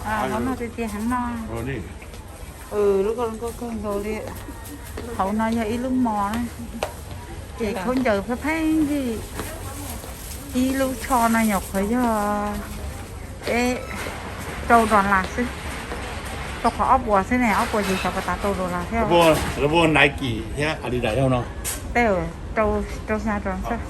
Hauv no tiag tiag heev no. Lub ko lub ko kawg nkaus li. Hauv no yog ib lub mos na, ces khaub ncaws pheej pheej yig. Ib lub tsho no nyuam qhuav yog peb rau dollar xwb, rau qhov ob puas xwb ne, ob puas ces xyov puas tas rau dollar thiab. Lawv muaj Nike thiab Adidas no. Tej rau, rau xya rau xwb.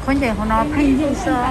Khaub ncaws hauv no pheej yig xwb.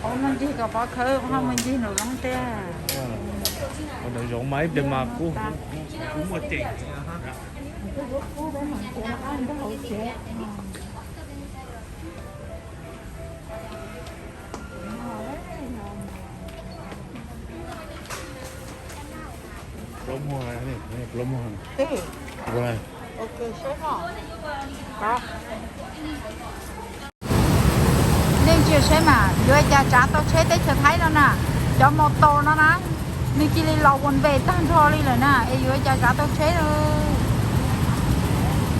Ua me ntsis kom pov khawv, ho me ntsis nraum zoov tiag. Nraum zoov mas ib pliag mas kuv, kuv muaj ceem. Plaub muag, plaub muag. Nej ntsia saib mas yuav cas tsav tau tsheb teb chaws Thaib no na. Cov mos taus no na, nws cia li los Vo Npe tag nrho li lawm na, es yuav cas tsav tau tsheb.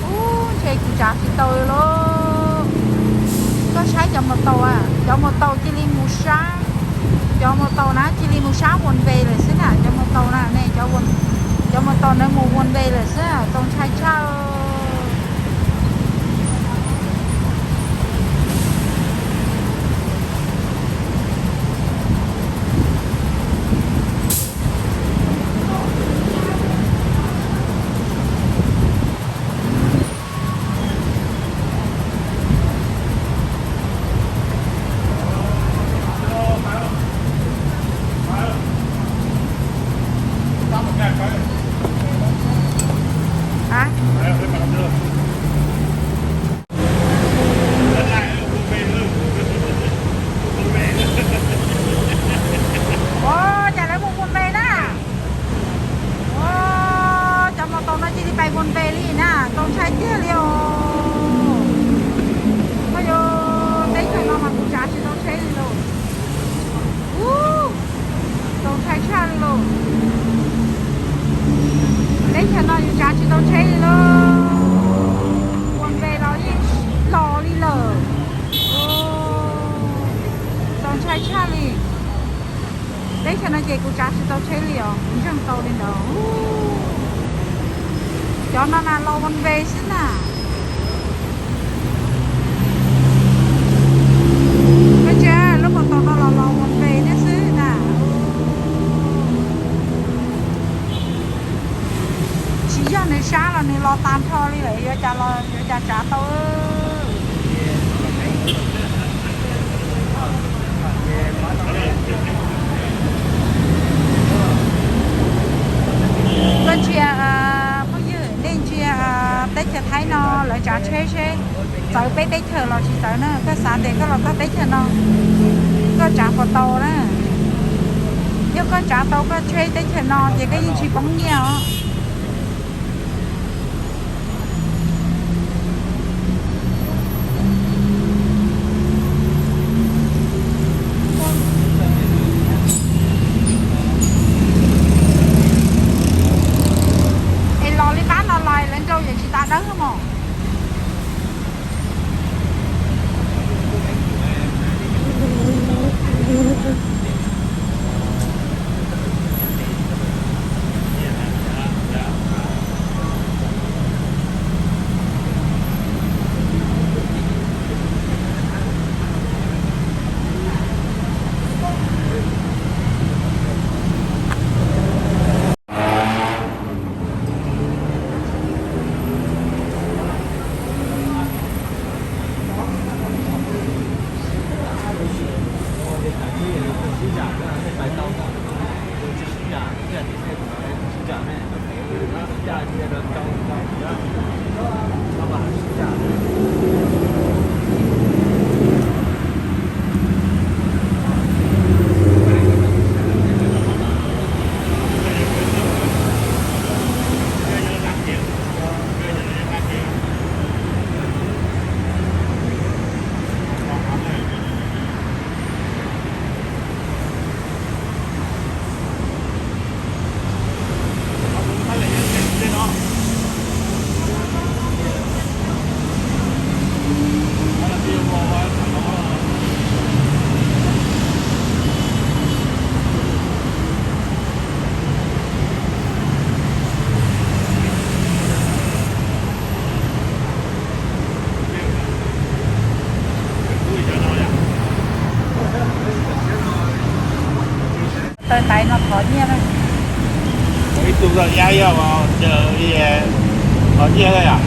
Ub, ntshe kuv tsav tsis tau li lauj. Koj saib cov mos taus, cov mos taus cia li mus sab, cov mos taus na cia li mus sab Vo Npe lawm xwb na, cov mos taus na ne, cov mos taus na mus Vo Npe lawm xwb, txaus ntshai tshaj. Ua cas lawv mus Vo Npe na. Ua, cov mos taus no cia li pais Vo Npe li na, txaus ntshai tiag li os. Koj yuav teb chaws no mas kuv tsav tsis tau tsheb li lauj. Ub, txaus ntshai tshaj li lauj. Teb chaws no yus tsav tsis tau tsheb li lauj. Vo Npe los yeej los li lawm. Txaus ntshai tshaj li. Teb chaws no ces kuv tsav tsis tau tsheb li os, kuv ntseeg tau li ntawd. Cov no na los Vo Npe xwb na. Koj ntsia, lub mos taus no los los Vo Npe thiab xwb na. Tsis yog nws sab los nws los tag nrho li lawm, yuav cas los yuav cas tsav tau. Koj ntsia, phooj ywg, nej ntsia teb chaws Thaib no Los txog teb chaws no, koj tsav puas tau na? Yog koj tsav tau koj trade teb chaws no ces koj yeej tsis poob nyiaj os. Es los li pab no los lawv nrau yeej tsis tas dawb mos. Taw ntaiv no thov nyiaj na. Ib tug zaj yab yog thov nyiaj yom?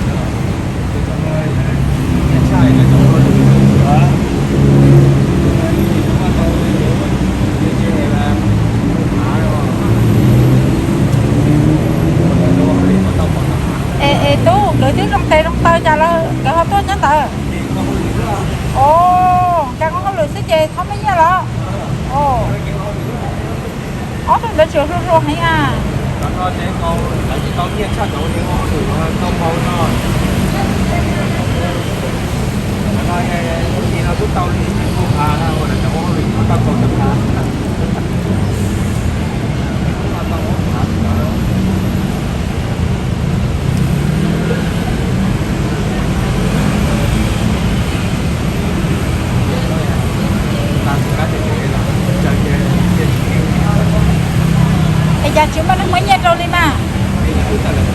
Es, es tub, nkawd twb zoo tes zoo taw cas lawm nkawd ho tuaj nyob ntawd? Os, nkag hauj lwm xwb ces txhob muaj nyiaj los? Os, ob tug ntawd tseem hluas hluas heev na. Es cas tsis muaj neeg muab nyiaj rau li mas? Tsis muaj neeg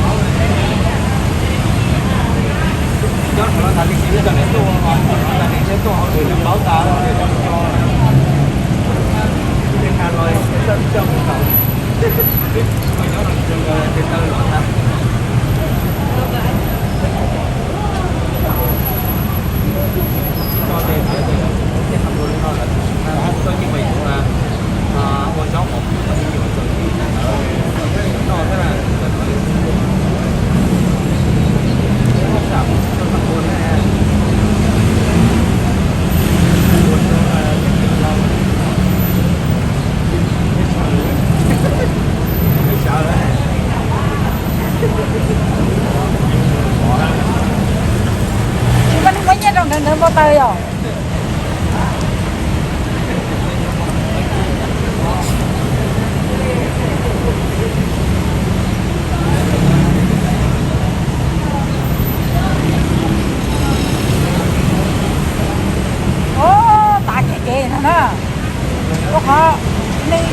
muab nyiaj rau nkawd, nkawd npau taws yom? Ov, tav kev kev no na. Rau qhov nws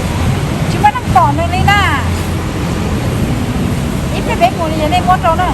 tsis muaj neeg pom nws li na. Ib pliag peb mus li nej muab rau na.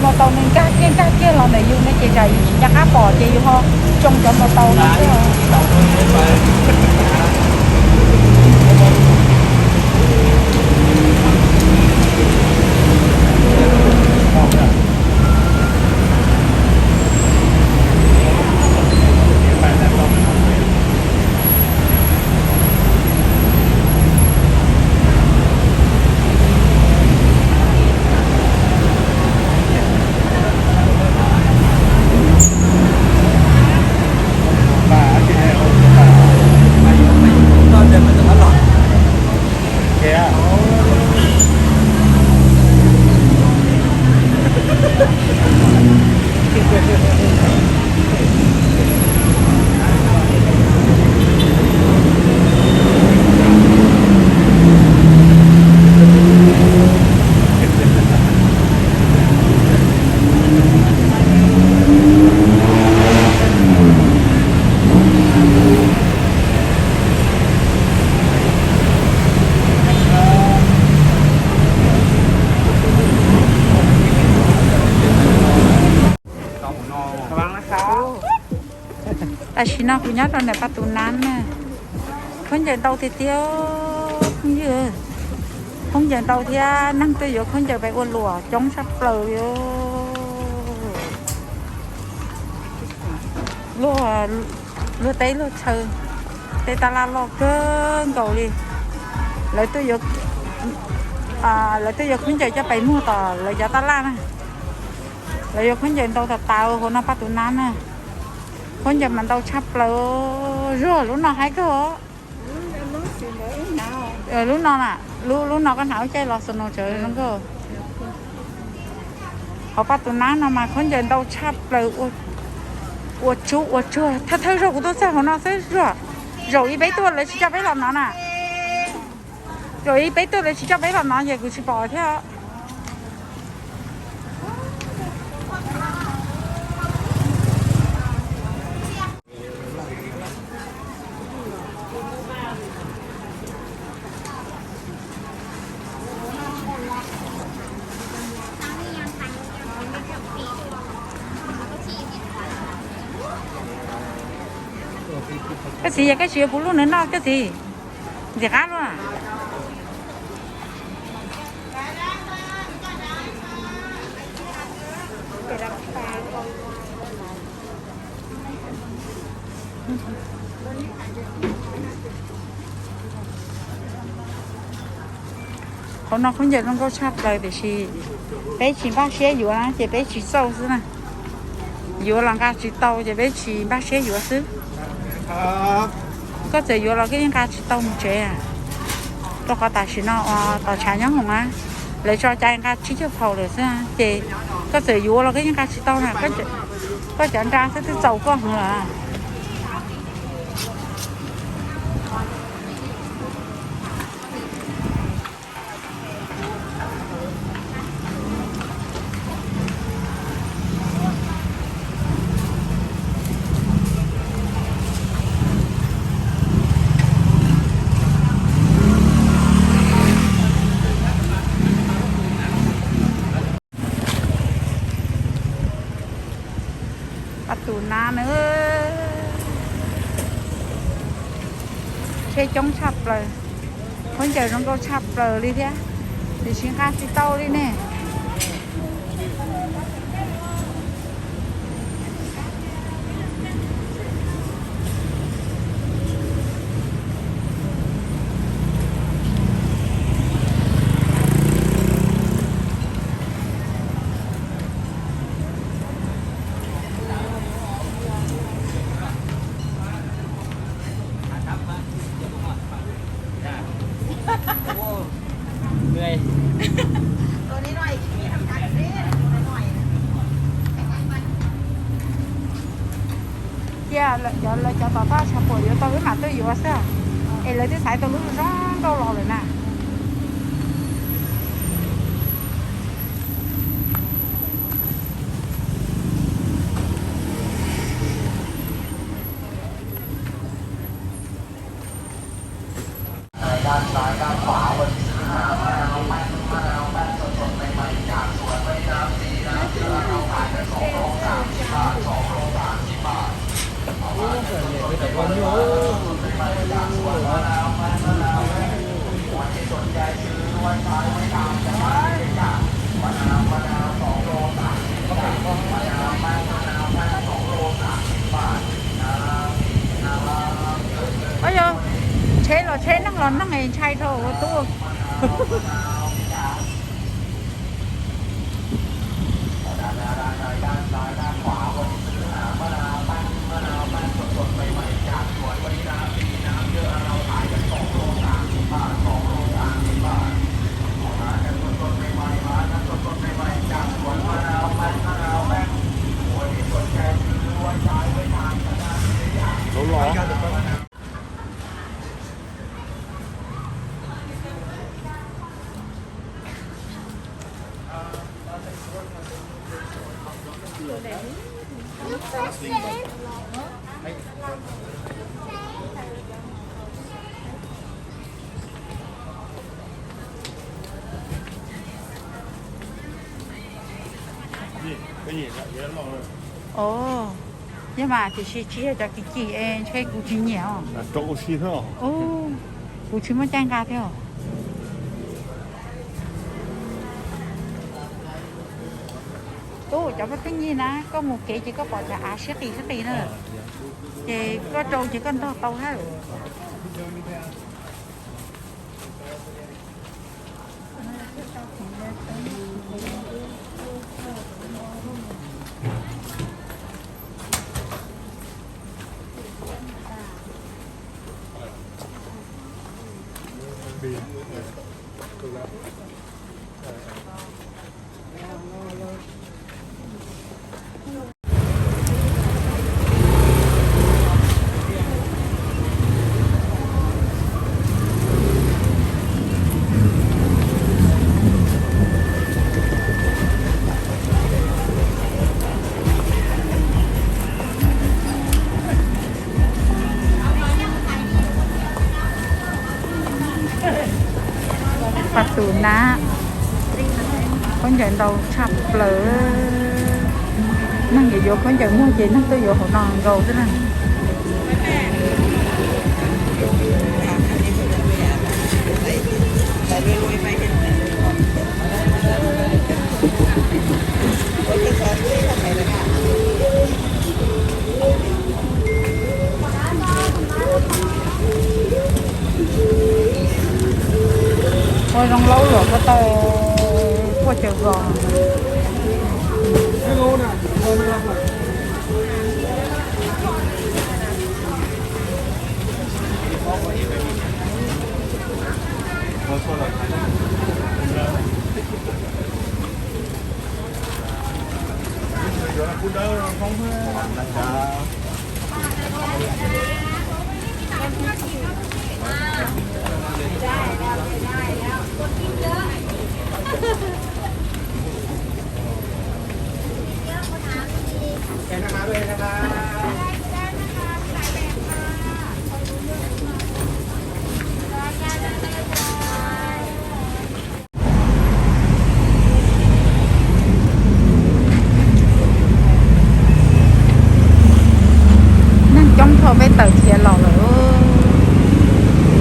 Npau taus nws nkag kiag nkag kiag los ntawm yus ne ces tsam yus tsis nco qab pom ces yus ho tsoo cov npau taus no xwb. Tam sim no kuv nyob rau ntawm Paj Tus Nab na, khaub ncaws ntau tiag tiag phooj ywg. Khaub ncaws ntau thiab neeg tuaj yuav khaub ncaws pais ua luam coob tshaj plaws li. Luag, luag teb luag chaw, tej taj laj loj kawg nkaus li. Lawv tuaj yuav, lawv tuaj yuav khaub ncaws coj pais muag tom lawv cov taj laj na. Lawv yuav khaub ncaws ntau tas tas hauv no Paj Tus Nab na. Khaub ncaws mas ntau tshaj plaws, zuag lub no haib kawg. Lub no na, lub, lub no koj hnav ua caij los snow tsawv zoo nkauj. Hauv Paj Tus Nab no mas khaub ncaws ntau tshaj plaws, ua tsub ua tsuag thawj thawj zaug kuv tuaj txog hauv no xwb zuag. Zaum ib peb tuaj lawv tsis coj peb los no na. Zaum ib peb tuaj lawv tsis coj peb los no ces kuv tsis pom thiab. Koj txiv, yog koj tsis yuav kuv lub nws noj koj txiv, ntxim qab luaj. Hauv no khaub ncaws zoo nkauj tshaj plaws tiam sis peb tsis npaj siab yuav na ces peb tsis xauj xwb na. Yuav los nqa tsis tau ces peb tsis npaj siab yuav xwb. Koj txawm yuav los koj yeej nqa tsis tau mus tsev, rau qhov tam sim no uas tom tshav nyob hoom na, lawv tso cai nqa tsib caug phaum lawm xwb ces koj txawm yuav los koj yeej nqa tsis tau na. Koj cov nra xwb twb txaus koj heev lawm. Paj Tus Nab na, tsheb coob tshaj plaws, khaub ncaws zoo nkauj tshaj plaws li thiab, tiam sis nqa tsis tau li ne. Cia lawv cov tom toj tshav puam yuav tau wb mam tuaj yuav xwb, es lawv twb xaiv tau lub zoo nkauj los lawm na. Ov yog, tsheb los tsheb, neeg los neeg, ntshai dhau ua tub. Ov, yog mas tiam sis tsis yog cov kim kim es ntshe kuv tsis nyiam os. Kuv tsis muaj caij nqa thiab os. Tub, cov paj tij nyig na, koj mus kev ces koj pom cov av siab qis siab qis na, ces koj rau ces koj ntog tau hab. Paj tus nab, khaub ncaws ntau tshaj plaws. Neeg yuav yuav khaub ncaws muag ces neeg tuaj yuav hauv no nkaus xwb na. Ua zoo laub luam ko taw quaj caws zos. Neeg coob dhau peb tawm khiav los lawm.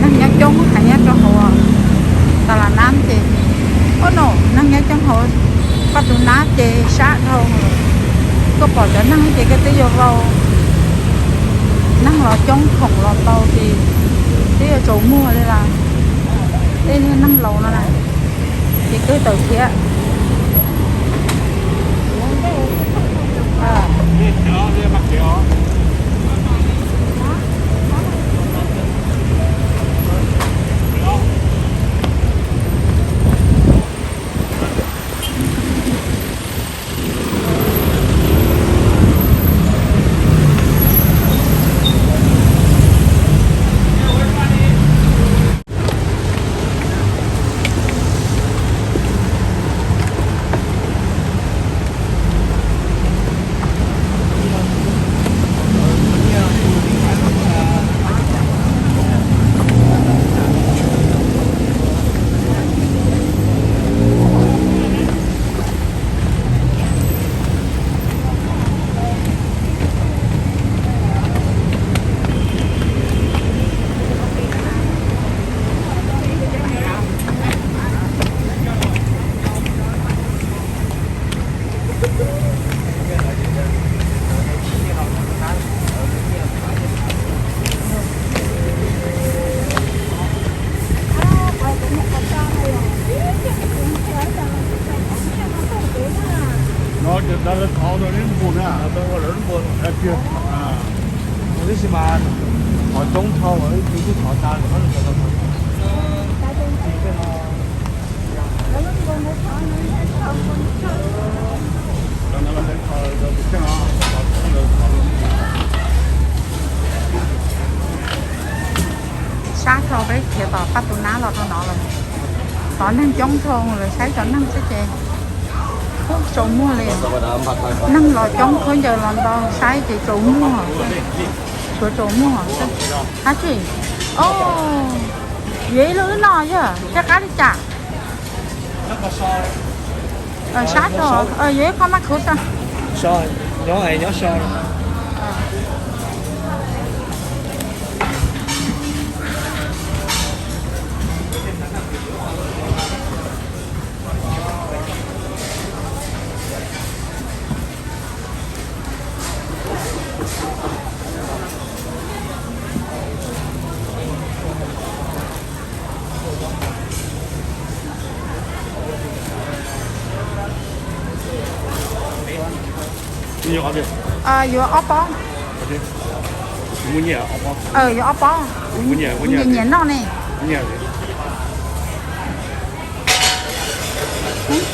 Neeg nyob coob heev nyob rau hauv tas las nab ces, ub no, neeg nyob coob hauv paj tus nab ces sab dhau. Koj pom cov neeg ces koj twb yuav vau. Neeg los coob khoom los ntau ces twb yuav tsaus muag li las. Tej niag neeg laus no na ces twb tawm khiav. Tab sis mas qhov coob dhau, ib tug twb thov tas lawm. Sab dhau, peb khiav tom paj tus nab los rau no lawm. Tov neeg coob dhau, lawv saib cov neeg xwb ces tsaus muag li. Neeg los coob, khaub ncaws los ntau, saib ces tsaus muag. Tshuav tsaus muag xwb. Hab tsi? O, yuav ib lub no yog thiaj qab li cas? Sab dhau, yuav ib qho maj khuv xwb. Yuav ob pob. Yuav ob pob. Nyiam noj ne.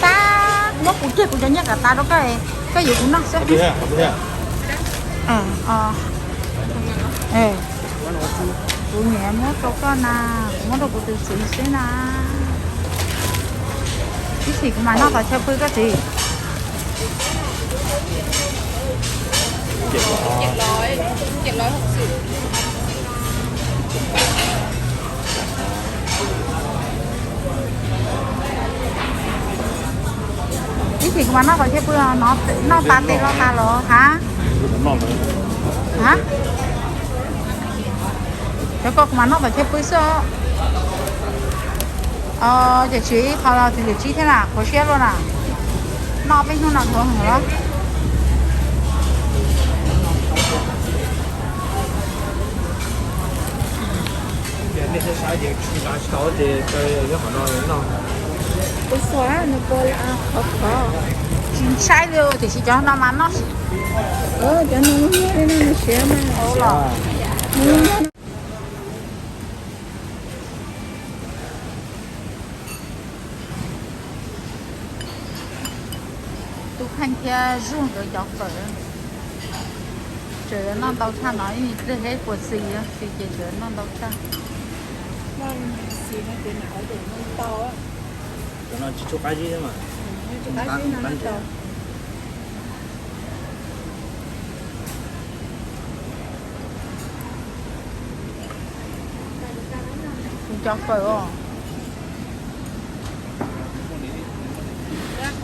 Tab, muab kuv kiag kuv cov nyiaj kom tas rau koj, koj yuav kuv noj xwb. Kuv niam muab rau koj na, kuv muab rau kuv tus txiv xwb na. Ib chim kuv mam noj tom chaw pw koj txiv. Ib chim kuv mam noj tom chaw pw, noj tas tes los tas los hab. Cov ko kuv mam noj tom chaw pw xwb os. Ces tsis ib qho los tsis yam tsib thiab na, qhuav siab luaj na. Noj peb hnub no dhuav heev los. Tsis ntshai li tiam sis cov no mas noj siab los. Tus kheej thiab zuag nkawd cov fawm. Tseem noj ntau tshaj no, ib pliag thiab puas xis, xis ces tseem noj ntau tshaj. Cov no tsis tshua qab zib mas. Kuv cov fawm os.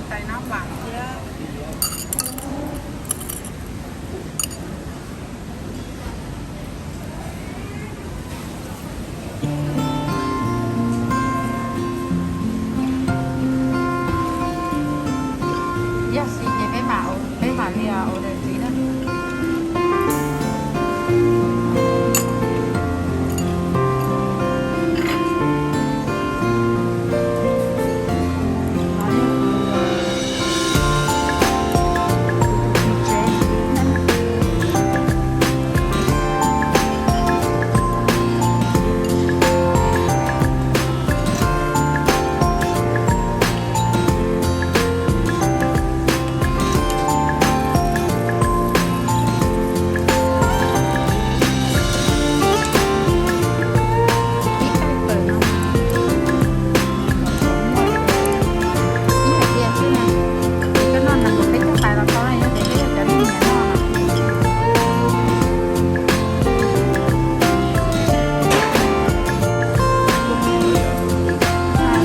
Tais no vam thiab. Yog xis ces peb mam, peb mam li order ntxiv na.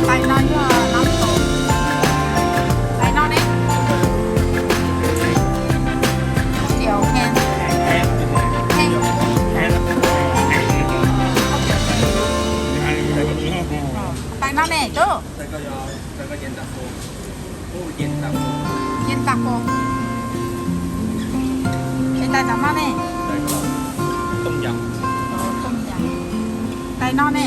Tais no yog nab tom. Tais no ne. Tais no ne tub. Yen tas pos. Es tais tom no ne? Tais no ne?